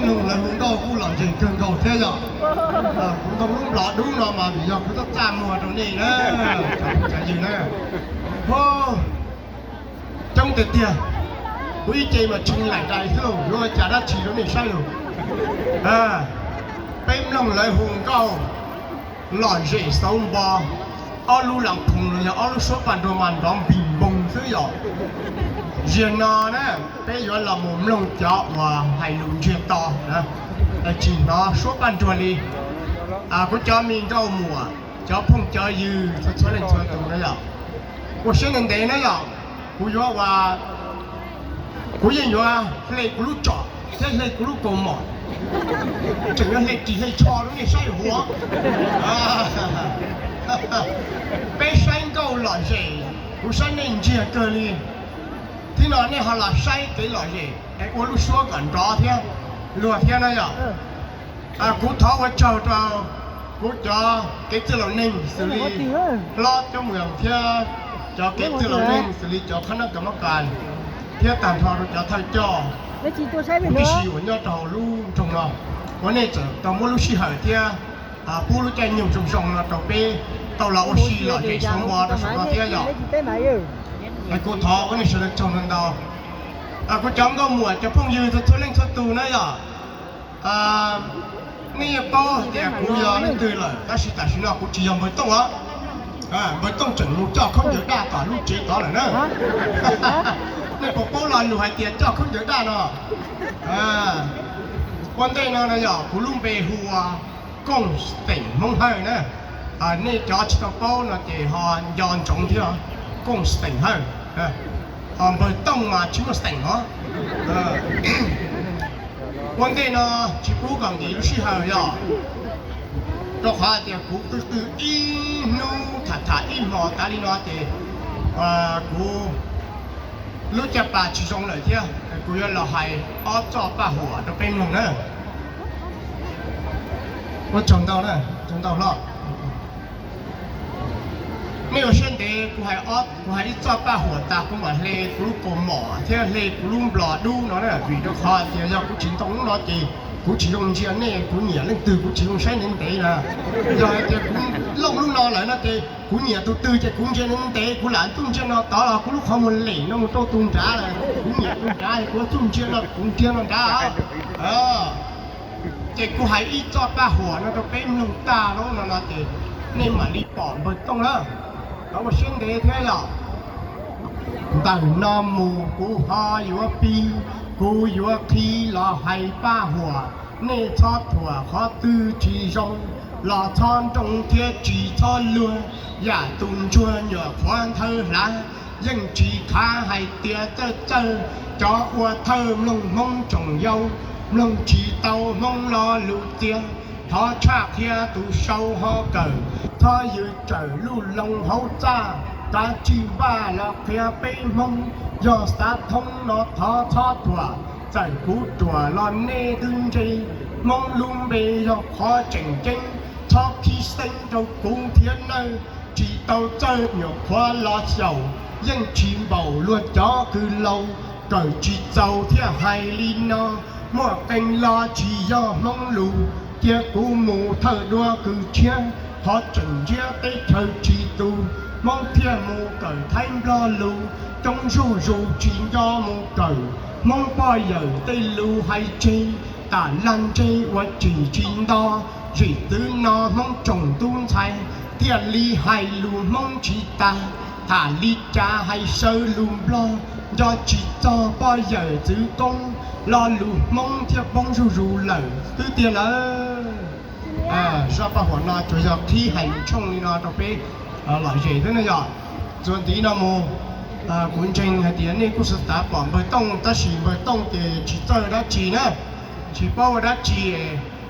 Nug lawv hu nkauj kuj lom zem kawg nkaus thiab yom. Kuv ntoo lub nplov dub no mas vim yog kuv tuaj txaj muag rau nej na, cov phooj cov ywg na. Coob tiag tiag, kuv ib ce mas tshee laim dais xwb lauj, yuav ua cas dab tsi rau nej saib lauj. Peb mloog lawv hu nkauj lom zem xauv npo, ob lub lam phoos los yog ob lub suab paj nruag mas nrov npis npoog xwb yom. Ziag no na, peb yuav los mus mloog cov uas hais lus ntsiag to, tsis hnov suab paj nruag li. Kuv cov me nkauj muam, cov phooj cov ywg txhua txhua leej txhua tus na yom, ua siab ntev ntev na yom. Kuv yuav ua, kuv yeej yuav hle kuv lub tsom thiab hle kuv lub kaus mom, tseem yuav hle ris hle tsho rau nej saib huav. Peb saib nkauj lom zem, kuv saib nej ntsiag kawg li. Thib no nej ho los saib kev lom zem es ua lub suab kom nrov thiab luag thiab na yom. Kuv thov ua tsaug rau kuv cov kev txwj laus neeg xws li hlob coob mus thiab cov kev txwj laus neeg xws li cov khab nab kas mab kas thiab tag nrho rau cov thawj coj huv tib si uas nyob rau hauv lub nroog no, uas nej txawm tau muab lub sij hawm thiab pub lub caij nyoog zoo zoo no rau peb tau los ua si lom zem xauv npo rau saum no thiab yom. Es kuv thov ua nej sawv daws tsaug ntau ntau. Kuv cov nkauj muam cov phooj ywg txhua txhua leej txhua tus na yom. Nej yeej paub hais tias kuv yog leej twg lawm, tab sis tam sim no kuv tsis yog npawg Tooj os. Npawg Tooj tseem mus coj khaub ncaws daj tom lub tsev tod lawm na. Nej puas paub lo lus hais tias coj khaub ncaws daj no? Ua ntej no no yog kuv lub npe hu ua Kooj Xeem Hmoob Hawj na. Nej cov tsis tau paub no ces ho nco ntsoov thiab, Kooj Xeem Hawj. Ho npawg Tooj mas tsis muaj xeem os. Ua ntej no tsis pub kom nkim lub sij hawm yog rau qhov hais tias kuv qw qw ib hnub tham tham ib hmos tas li no ces kuv lub caj pas tsis zoo lawm thiab, kuv yuav los hais ob txoj paj huam rau peb mloog na. Ua tsaug ntau na, tsaug ntau hlob. Nej ua siab ntev, kuv hais ib txoj paj huam tas kuv mam hle kuv lub kaus mom thiab hle kuv lub nplov dub no na, vim rau qhov tias yog kuv tsis ntoo lub no ces kuv tsis zoo ntsia nej, kuv nyiam leej twg kuv tsis zoo saib ntev ntev na. Yog hais tias kuv looj lub no lawm no ces kuv nyiam tus twg ces kuv ntsia ntev ntev, kuv lam ntuj ntsia no tod los kuv lub qhov muag lem no mus rau tus nrad lawm, kuv nyiam tus nrad kuv txuj ntsia no kuv ntsia no nrad. Ces kuv hais ib txoj paj huam no rau peb mloog tag lawm no no ces nej mam li pom npawg Tooj lawm. Thov ua siab ntev thiab yom. Ntawm no mus kuv ho yuav pib, kuv yuav qhib los hais paj huam. Nej txhob thuam qhov twg tsis zoo, los txhob nroo thiab tsis txhob luag. Yam tus ntsuag nyuam qhuav nthawv hlav, yeej tsis khav hais tias txawj txawj. Cov ua thawj mloog Hmoob tsoom yau, mloog tsis tau Hmoob lo lus txias. Thov tshaj qhia tus sau ho kawm, txhob yws tsawm luj loo hauv txaj. Kav tsij npaj los qhia peb Hmoob, yog xav thoob no thov txhob thuam. Txawm kuv ruam los nej twb ntse, Hmoob lub npe yog qhov tseem ceeb. Txhob khib xeeb rau kuv thiab nawb, tsis tau txawj nyuam qhuav los xyaum. Yeej tsis npaum luag cov kws laus, kawm tsis txaus thiaj hais li no. Muaj qee lo tsis yog Hmoob lus, cia kuv mus thawj duab kws tshiab. Qhov tseem ntsiab teb chaws tsis tu, Hmoob thiaj mus kawm Thaib Nplog lus. Coob zuj zus tsis nco mus kawm Hmoob poj yawm tej lus hais tseg. Tam lag ntseg ua tsis tsis nto, zim twv no Hmoob tsoom tub ntxhais thiaj li hais lus Hmoob tsis tag. Tham li cas hais sawv lus Nplog, nco tsis txog poj yawm txwv koob, lo lus Hmoob thiaj poob zuj zus lawm xwb tiag lawm. Zaj paj huam no tsuas yog qhib hais lus tshooj li no rau peb lom zem xwb na yom. Txuas ntxiv no mus, kuv ntseeg hais tias nej kuj xav pom npawg Tooj, tab sis npawg Tooj ces tsis txawj dab tsi na, tsis paub ua dab tsi,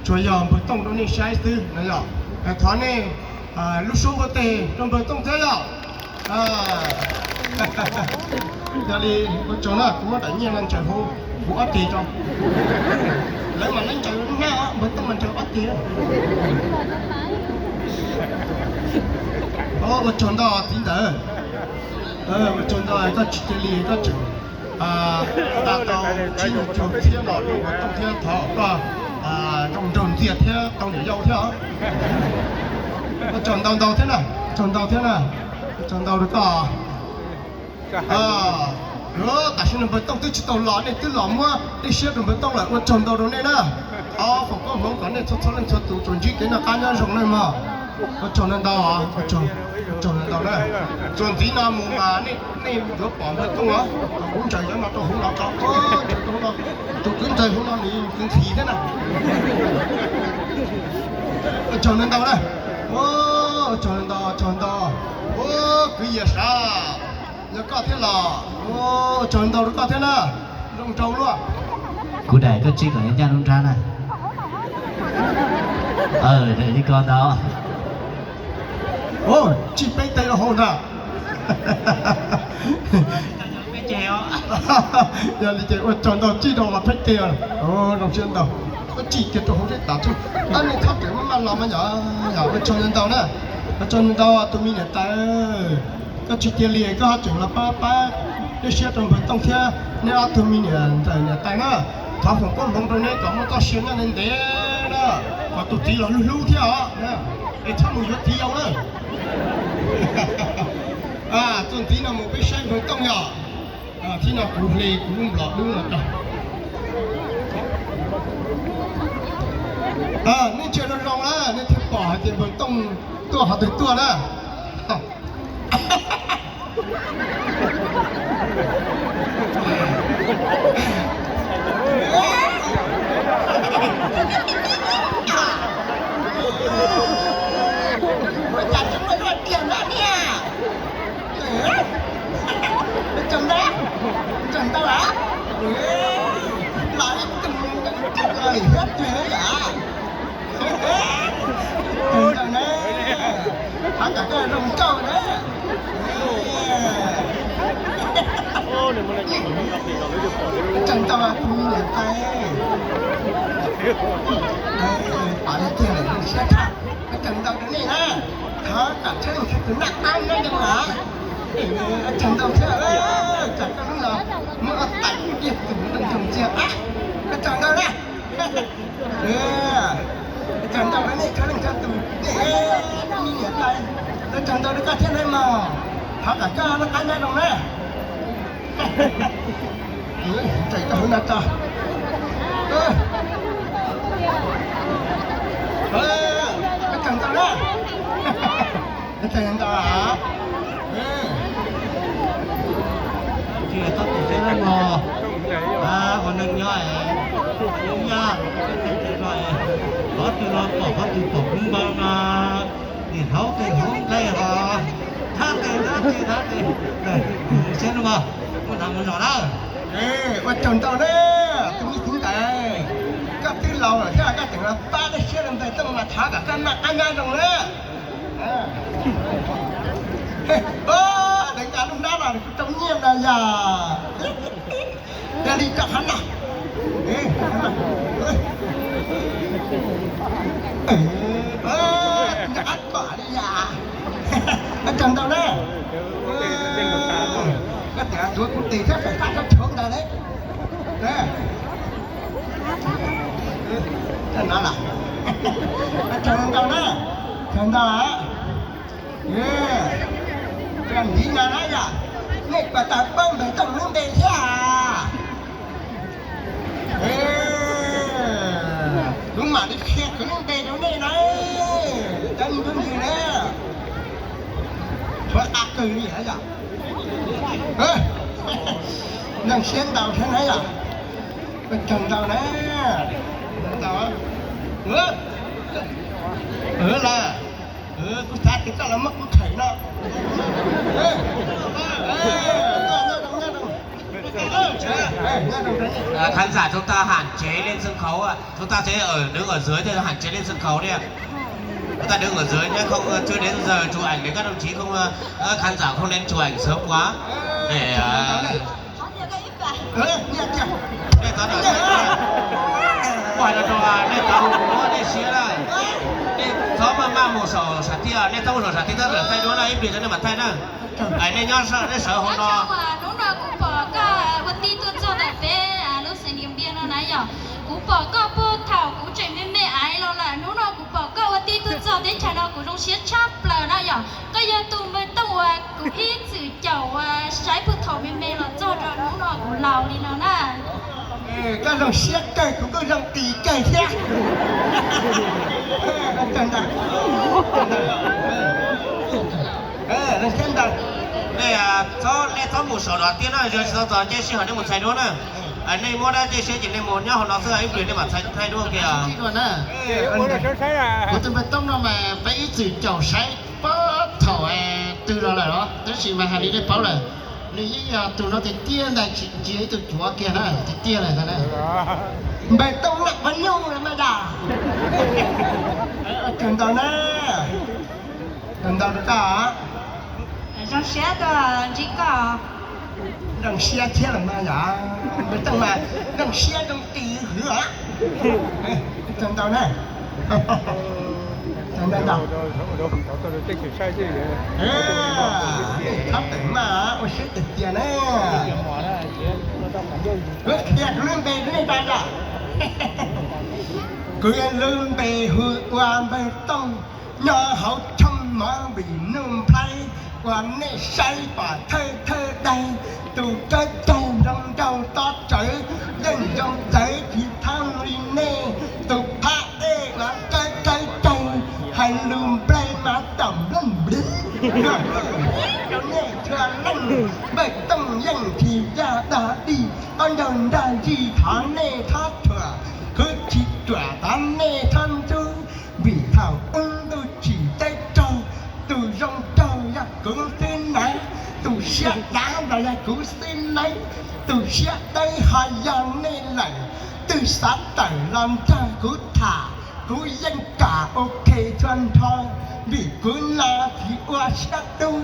tsuas yog npawg Tooj rau nej saib xwb no yom. Thov nej lub suab npua teg rau npawg Tooj thiab yom. Yog li ua tsaug na, kuv muab daim nyiaj no ntsaws hauv kuv ob teg tso. Lawv mas lawv ntsaws lub hnab os, npawg Tooj mas ntsaws ob teg. Ua tsaug ntau txiv ntawd, ua tsaug ntau koj tsis cia li koj tseem Tau tsib nyuag caug txhiab los rau Tooj thiab, thov koj zoo nraug ntxiag thiab tau niam yau thiab. Ua tsaug ntau ntau thiab na, tsaug ntau thiab na, tsaug ntau rau koj. Tam sim no npawg Tooj twb tsis tau los, nej twb los muab tej siab rau npawg Tooj lawm, ua tsaug ntau rau nej na. Thov foom koob hmoov kom nej txhua txhua leej txhua tus tsuas ntsib kev noj qab nyob zoo na mog. Ua tsaug ntau ntau, ua tsaug ntau na. Txuas ntxiv no mus mas nej yuav pom npawg Tooj os, kuv ntsaws cov no rau hauv no tso, tus kwv ntxawg hauv no nws ntxhi thiab na. Ua tsaug ntau ntau na. Ua tsaug ntau, tsaug ntau. Ua kwv Yias Sav, yog koj thiab los, ua tsaug ntau rau koj thiab na. Zoo nraug luaj. Kuv daim koj tsij kom ncaj nruab nrab na. Daim li ko ntau. Tsij peb teg rau hauv ntag. Yog li ces ua tsaug ntau, tsij rau los peb teg. Zoo siab ntau. Koj tsij kiag rau hauv thiab tas tso. Ab, nej txhob pem maj maj los mas yog, yog ua tsaug ntau na. Ua tsaug ntau tus me niam tais. Koj tsis cia li koj ho tseem los pab pab tej siab rau npawg Tooj thiab neb ob tug me niam ntxawm niam tais na. Thov foom koob hmoov rau neb kom muaj txoj sia nyob ntev ntev na, kom tus txiv los hlub hlub thiab os, es txhob mus yuav txiv yau na. Txuas ntxiv no mus peb saib npawg Tooj yog. Tib no kuv hle kuv lub nplom dub no rau. Nej ntsia zoo zoo na, nej thiaj pom hais tias npawg Tooj tuaj qhov twg tuaj na. Ua cas tseem muaj zaj tiag no niag? Tsaug ntau, tsaug ntau lawm. Los ib tug ntawm tug los thiab twg yom? Tsaug ntau na, thov kom koj zoo nkauj na. Tsaug ntau tus me niam tais. Pom li tiag lawm zoo siab tshaj. Tsaug ntau rau nej na, thov kom txhua leej txhua tus noj qab nyob zoo os. Tsaug ntau thiab, tsam koj hnub no muab ob peb tiag tus zoo zoo ntxiag. Tsaug ntau na. Tsaug ntau rau nej txhua leej txhua tus, nej me niam tais, tsaug ntau rau koj thiab na mog. Thov kom koj noj qab nyob zoo na. Tseem rau hauv no tso. Tsaug ntau na. Tsaug ntau. Tsis txhob tu siab na mog. Ua neeg nyob es, ua neeg nyob es, qhov twg los pom, qhov twg pom kuv npau no, nim hauv tes hauv nqaij ho thab tes thab tes thab tes. Siab na mog, muaj nas muaj noog na. Ua tsaug ntau na, tus me txiv ntawd, koj twb laus lawm thiab koj tseem los pab dej siab rau npawg Tooj mas thov kom koj noj qab nyob zoo na. Deev nqa lub hnab los kuv rau nyiaj ntag yog. Yog li rau qhov no. Nco qab kom li yom. Tsaug ntau na. Koj tias tuav kuv tes thiab fais faj koj tshuav ntawd ne. Tsaug ntau na. Tsaug ntau. Ntiv no na yom, nej puas tau paub npawg Tooj lub npe thiab? Kuv mam li qhia kuv lub npe rau nej na, cov me tub ntxhais na. Tshuav qab kawg li yom. Zoo siab ntau thiab na yom. Ua tsaug ntau na. Ntau. Los, kuv xav tias koj los muab kuv khawm no. Khán giả chúng ta hạn chế lên sân khấu ạ. Chúng ta sẽ ở, đứng ở dưới thôi, hạn chế lên sân khấu đi ạ. Chúng ta đứng ở dưới nhé, không, chưa đến giờ chụp ảnh để các đồng chí không, ờ, ờ, khán giả không nên chụp ảnh sớm quá. Để, ờ, Ua no rau nej cov hu ua dej siab na, nej txhob maj maj mus saum sam thiaj, nej txhob mus saum sam thiaj, tab tom thaij duab na, ib pliag rau nej mam thaij na. Nej nyob nej sawv hauv no. Hnub no kuv pom koj ua Tij tuaj txog ntawm peb lub xeev Niam Npias no na yom, kuv pom koj puag thaum kuv tseem me me aiv los lawm, hnub no kuv pom koj ua tij tuaj txog teb chaws no kuv zoo siab tshaj plaws na yom. Koj yog tus npawg Tooj uas kuv ib txwm caum uas saib puag thaum me me los txog rau hnub no kuv laus li no na. Koj zoo siab kawg, kuv kuj zoo tis kawg thiab. Zoo siab ntag. Nej txhob mus saum no tiag na, yog tsis tau txog caij sij hawm nej mus txhais duab na. Nej muab dab caij siab ces nej mus nyob hauv no xwb, ib pliag nej mam txhais duab kiag. Kuv tus npawg Tooj no mas peb ib txwm caum saib puag thaum twg los lawm os, tab sis mas hais li nej paub lawm, nws yeej yog tus no tiag tiag ntag, tsis ntsia ib tug cuav kiag na, tiag tiag lawm ntag na. Npawg Tooj no ua nyuj lawm mas yom. Kawg ntau na. Kawg ntau rau koj. Zoo siab tuaj ntsib koj. Zoo siab thiab los mas yom, npawg Tooj mas zoo siab zoo tis hwv os. Kawg ntau na. Kawg ntau ntau. Thab tawm maj ua siab tiag tiag na. Kuv qhia kuv lub npe rau nej tau yom. Kuv lub npe hu ua npawg Tooj, nyob hauv tshooj mov vim nuj nplhaib uas nej saib pom thawj thawj daim, tus kawb caug nroo nraug tob tsawv, yeej zoo txawv tsis thab li nej, tus phab dej uas kawb kawb caug, hais lus nplai mas tom nplooj npliv, rau nej txhua leej. Npawg Tooj yeej tsis yog dog dig, ob ncaug nrag zis thov nej txhob thuam, khwv tsis ruam thov nej txhob ntxub, vim thaum ub ntuj tsim teb raug, tus zoo raug yog kuv xwb nawb, tus siab dav los yog kuv xwb nawb, tus siab dawb ho yog nej lawm, twb xav tawm los nrog kuv tham, kuv yeej kam ok txhua nrho, vim kuv no tsis ua siab dub,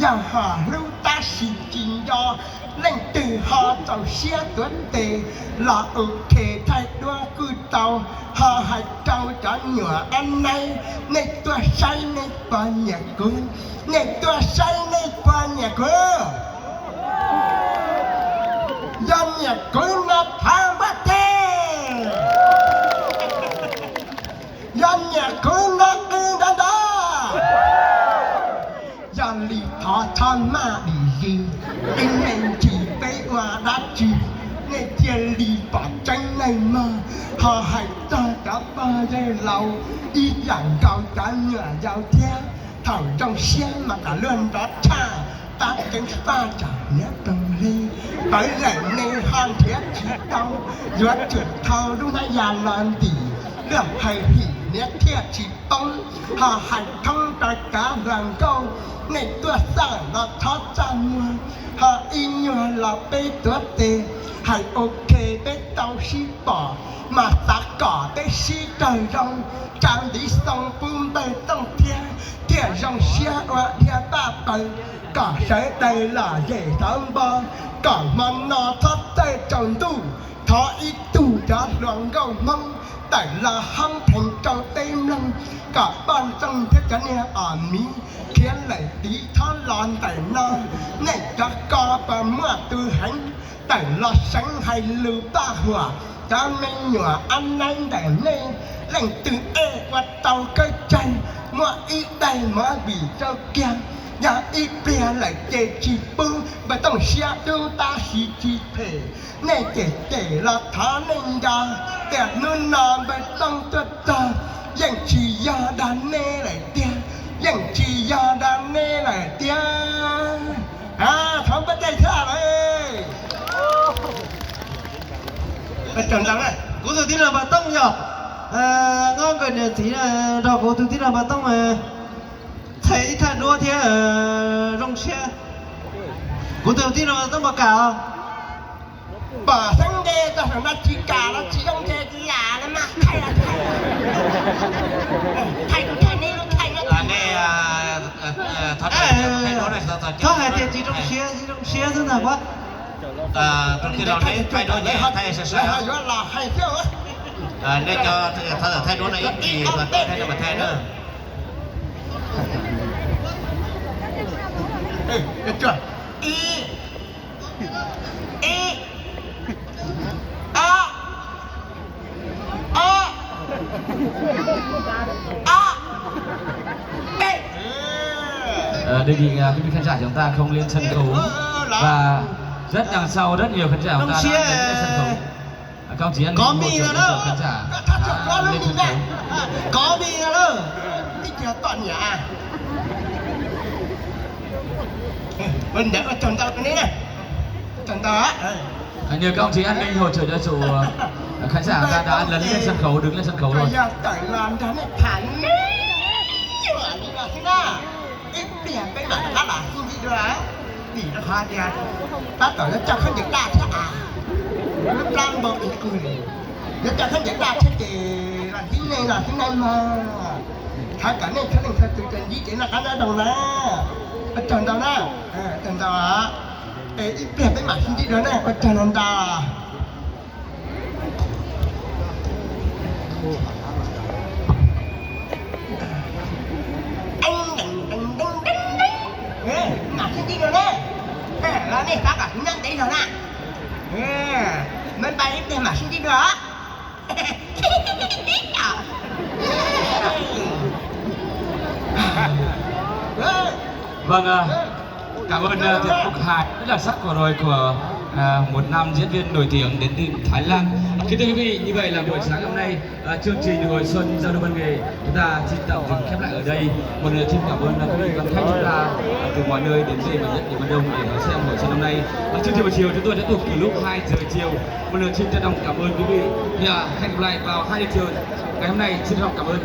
yog ho hlub tab sis tsis nco, leej twg ho txaus siab tuav tes los ok thaij duab kuj tau, ho hais rau cov nyuam ab naib, nej tuaj saib nej puas nyiam kuv, nej tuaj saib nej puas nyiam kuv. Yog nyiam kuv no thov npaj teg. Yog nyiam kuv no qw nrov nrov. Yog li thov txhob maj dim zis, ib me ntsis peb ua dab tsi, nej cia li pom tseeb neej mog, ho hais txog cov pog yawg laus, ib yam nkaus cov nyuam yaus thiab, thaum zoo siab mas kom luag nrov tshaj, tab tseeb faj tsam niam toog li. Pawg lawm nej ho nrhiav tsis tau, yuav tsum thau lub hnab ya los ntim, luag hais him niam thiaj tsis poob, ho hais thoob rau cov hluas nkauj, nej tuaj xaj los txhob txaj muag, ho ib nyuag los peb tuav tes, hais ok peb tau sib pom, mas xav kom peb sib raug zoo, tsav ntiv xoo pub npawg Tooj thiab, thiaj zoo siab ua dhia paj paws, kom sawv daws lom zem xauv npo, kom hmo no txhob txawj tsaus ntuj, thov ib tug cov hluas nkauj Hmoob tawm los hoob theev rau peb mloog, kom poj ntxoog thiab cov niag os miv khiav lawm tid txhob los ntawm no. Nej cov ko puas muaj tus heev tawm los seev hais lus paj huam, cov me nyuam ab naib ntawm nej leej twg ej ua tau kawb caug, muab ib daim movie rau kiag, yog ib pliag lawm ces tsis pub. Npawg Tooj siab dub tab sis tsis phem, nej cem cem los thov nej nco, tias hnub no npawg Tooj tuaj txog, yeej tsis yog dag nej lawm tiag, yeej tsis yog dag nej lawm tiag. Thov npaj teg thiab lawm. Kuv tus tij laug Npam Tooj yog, nyob nkawd niam txiv nrog kuv tus tij laug Npam Tooj txhais ib thaj duab thiab zoo siab. Kuv tus tij laug Npam Tooj puas kam os? Pom xeeb nce txog saum no tsis kam los tsis zoo nce lam na mas thaij los thaij, thaij kuv thaij nej lub thaij nej thaij. Txhob hais tias tsis zoo siab, tsis zoo siab xwb ntag. Lawv ho yuav los hais thiab. Nej cov thov txawm thaij duab no ib ntsis mas thaij no mas thaij na. Ib, ib, Ờ, đơn vị, à, quý vị khán giả chúng ta không lên sân khấu và rất đằng sau rất nhiều khán giả chúng ta đã lên sân khấu. À, các ông chị ăn một triệu đồng khán giả đã lên sân khấu. Có mì rồi đó. Cái kia to nhỉ à. Mình để ở trong tao cái này nè. Trong tao á. Hình như các ông chị an ninh hỗ trợ cho chủ, ờ, khán giả ta đã lấn lên sân khấu, đứng lên sân khấu rồi. Ib pliag peb mam rov qab los sib ntsib dua, vim rau qhov tias tab tom yuav coj khaub ncaws daj thiab as, lub plab npau es qw li, yuav coj khaub ncaws daj thiab ces los sib nej los sib nej mog. Thov kom nej txhua leej txhua tus tsuas ntsib kev noj qab nyob zoo na. Ua tsaug ntau na, ua tsaug ntau. Es ib pliag peb mam sib ntsib dua na, ua tsaug ntau. Mam sib ntsib dua na. Los nej xav kom kuv nyob ntev zog na. Maj npaj ib pliag mam sib ntsib dua. Vâng, à, cảm ơn, à, tiết mục hài rất đặc sắc vừa rồi của, à, một nam diễn viên nổi tiếng đến từ Thái Lan. Kính thưa quý vị, như vậy là buổi sáng hôm nay, à, chương trình Hội Xuân Giao Lưu Văn Nghệ chúng ta xin tạm dừng khép lại ở đây. Một lần nữa xin cảm ơn, à, quý vị quan khách chúng ta, à, từ mọi nơi đến về mảnh đất Điện Biên Đông để đón xem Hội Xuân năm nay. À, chương trình buổi chiều chúng tôi sẽ tiếp tục từ lúc hai giờ chiều. Một lần xin trân trọng cảm ơn quý vị. Thì, à, hẹn gặp lại vào hai giờ chiều ngày hôm nay. Xin trân trọng cảm ơn.